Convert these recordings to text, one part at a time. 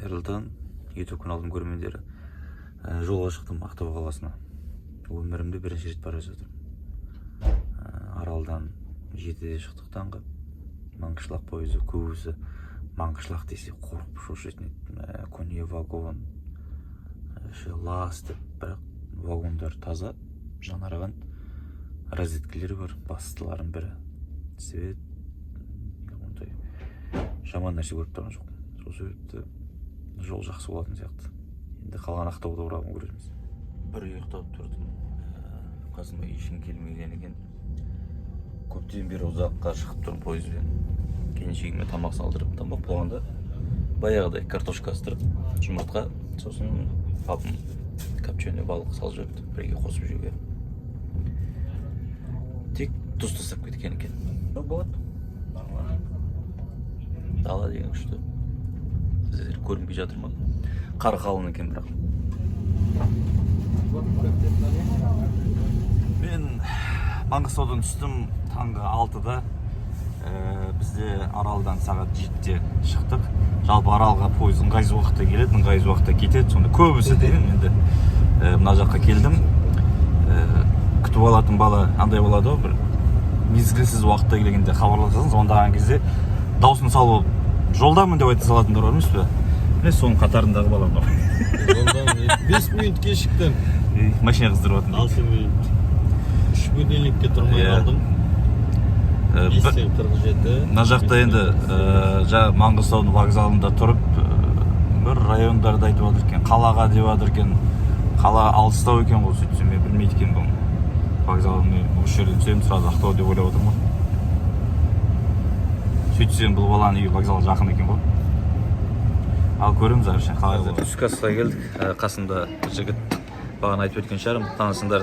Қайырлы таң, YouTube каналдың көрермендері. Жолға шықтым Ақтау қаласына. Өмірімде бірінші рет бара жатырмын. Аралдан 7-де шықтық таңғы. Маңғышлақ пойызы, көбісі Маңғышлақ десе қорқып шошитын еді. Көне вагон, іші лас деп, бірақ вагондар таза, жаңарған, розеткілер бар, бастылардың бірі. Свет, ондай жаман нәрсе көріп тұрған жоқпын. Сол себепті жол жақсы болатын сияқты. Енді қалған Ақтауда оралып көреміз. Бір ұйықтап тұрдым. Қасыма ешкім келмеген екен. Көптен бері ұзаққа шығып тұрмын пойызбен. Келіншегіме тамақ салдырып, тамақ болғанда баяғыдай картошка ыстырып, жұмыртқа, сосын папам копченый балық салып жіберді, бірге қосып жеуге. Тек тұз тастап кеткен екен. Болады. Нормально. Дала деген күшті. Сіздер көрінбей жатыр ма? Қар қалың екен бірақ. Мен Маңғыстаудан түстім таңғы 6-да. Бізде Аралдан сағат 7-де шықтық. Жалпы Аралға пойыз ыңғайсыз уақытта келеді, ыңғайсыз уақытта кетеді. Сонда көбісі деген енді мына жаққа келдім. Күтіп алатын бала андай болады ғой, бір мезгілсіз уақытта келгенде хабарласасың, звондаған кезде дауысын салып алып, жолдамын деп айта салатындар бар емес пе? Міне, соның қатарындағы бала мынау. Жолдан 5 минут кешіктім. Ей, машина қыздырып жатырмын. 6 минут. 3 будильникке тұрмай қалдым. 5:47. Мына жақта енді жаңа Маңғыстаудың вокзалында тұрып, бір райондарды айтып жатыр екен, қалаға деп жатыр екен. Қала алыстау екен ғой, сөйтсем мен білмейді екенмін бұны. Вокзал, мен осы жерден түсемін, сразу Ақтау деп ойлап отырмын ғой. Сөйтсем бұл баланың үйі вокзалға жақын екен ғой. Ал көреміз әрі қалай болады. Түскі асқа келдік. Қасымда жігіт, бағана айтып өткен шығармын, танысыңдар.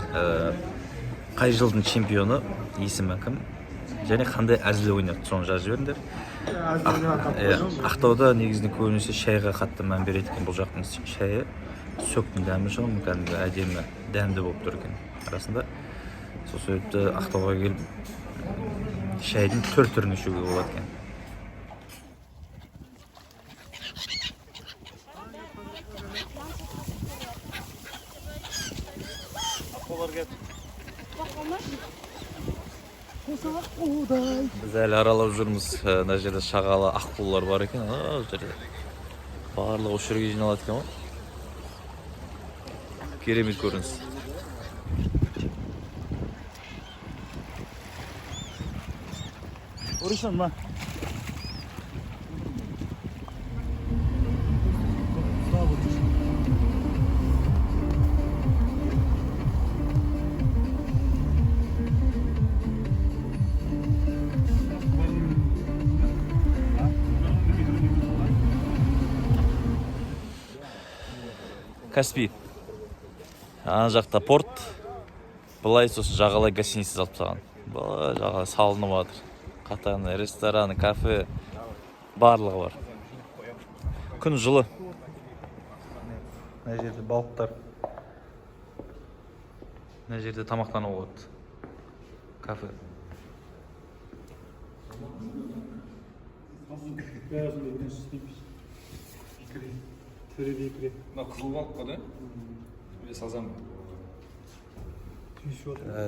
Қай жылдың чемпионы, есімі кім және қандай әзіл ойнады, соны жазып жіберіңдер. Иә, Ақтауда негізінде көбінесе шайға қатты мән береді екен. Бұл жақтың шайы сөктің дәмі жоқ, кәдімгі әдемі дәмді болып тұр екен арасында. Сол себепті Ақтауға келіп шайдың түр түрін ішуге болады екен. Біз әлі аралап жүрміз. Мына жерде шағала, аққулар бар екен. Ана жерде барлығы осы жерге жиналады екен ғой. Керемет көрініс. Орысан ма? Каспий ана жақта порт, былай сосын жағалай гостиница салып тастаған, былай жағалай салынып жатыр, қатаны, ресторан, кафе, барлығы бар. Күн жылы. Мына жерде балықтар, мына жерде тамақтануға болады, кафе. Тірі икре. Мына қызыл балық қой да? Или сазан ба?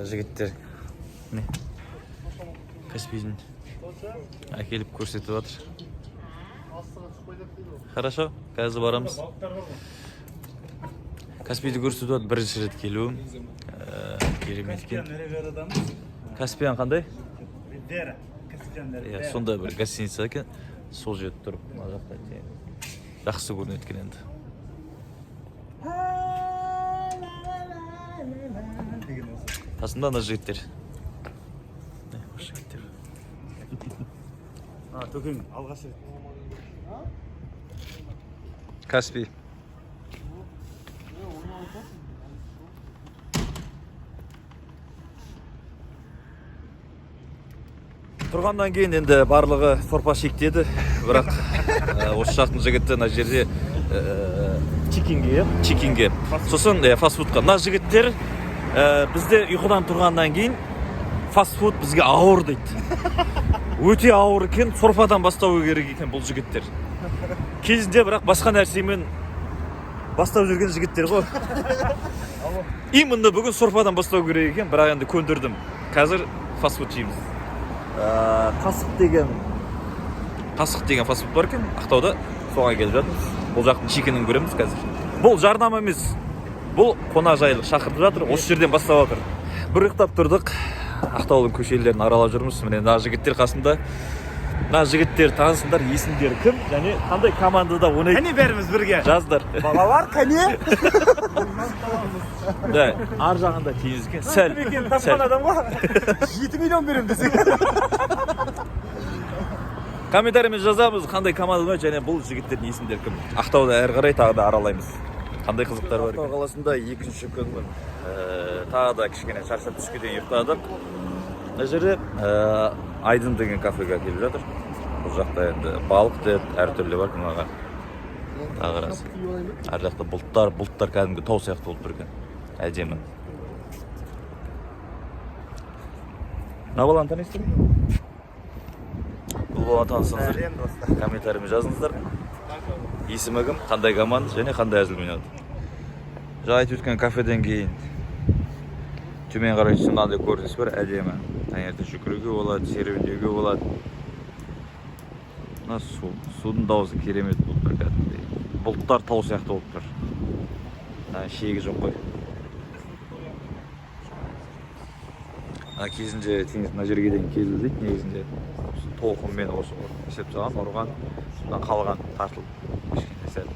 Жігіттер міне Каспийдің әкеліп көрсетіп жатыр. Хорошо, қазір барамыз. Каспийді көрсетіп жатыр, бірінші рет келуім. Керемет екен. Каспиян қандай? Ривьера. Каспиян. Иә, сондай бір гостиница екен. Сол жерде тұрып, мына жақта жақсы көрінеді екен енді. Қасымда ана жігіттер. Міне, осы жігіттер. Төкең алғаш рет. Каспий. Тұрғаннан кейін енді барлығы сорпа шектеді, бірақ осы жақтың жігіті мына жерде Чикинге, иә? Чикинге, сосын фастфудқа. Мына жігіттер бізде ұйқыдан тұрғаннан кейін фастфуд бізге ауыр дейді. Өте ауыр екен, сорпадан бастау керек екен бұл жігіттер. Кезінде бірақ басқа нәрсемен бастап жүрген жігіттер ғой. Именно бүгін сорпадан бастау керек екен, бірақ енді көндірдім. Қазір фастфуд жейміз. Қасық деген фастфуд бар екен Ақтауда, соған келіп жатырмыз. Бұл жақтың чикенін көреміз қазір. Бұл жарнама емес, бұл қонақжайлық шақыртып жатыр, осы жерден бастап жатыр. Бір ұйықтап тұрдық, Ақтаудың көшелерін аралап жүрміз. Міне, мына жігіттер қасында. Мына жігіттер танысыңдар, есімдері кім және қандай командада ойнайды? Кәне, бәріміз бірге. Жаздар. Балалар, кәне. Да, ар жағында теңіз екен сәл. Кім екенін тапқан Сәл. адамға 7 миллион беремін десең. Комментариймен жазамыз, қандай команда ойнайды және бұл жігіттердің есімдері кім. Ақтауды әрі қарай тағы да аралаймыз, қандай қызықтар бар. Ақтау қаласында екінші күн. Тағы да кішкене шаршап, түске дейін ұйықтадық. Мына жерде Айдын деген кафеге келіп жатыр. Бұл жақта енді балық деді, әртүрлі бар. Мынаға тағы рас, ар жақта бұлттар, бұлттар кәдімгі тау сияқты болып тұр екен, әдемі. Мына баланы танисыздар ма? Бұл баланы танысаңыздар, Сәлем, достар. комментариймен жазыңыздар: есімі кім, қандай команда және қандай әзіл ойнады. Жаңа айтып өткен кафеден кейін төмен қарай түссем, мынандай көрініс бар, әдемі. Таңертең жүгіруге болады, серуендеуге болады. Мына су, судың дауысы керемет болып тұр, кәдімгідей бұлттар тау сияқты болып тұр. Мына шегі жоқ қой. Ана кезінде теңіз мына жерге дейін келді дейді негізінде. Осы толқынмен осы есеп тастаған, ұрған, содан қалған, тартылып кішкене сәл.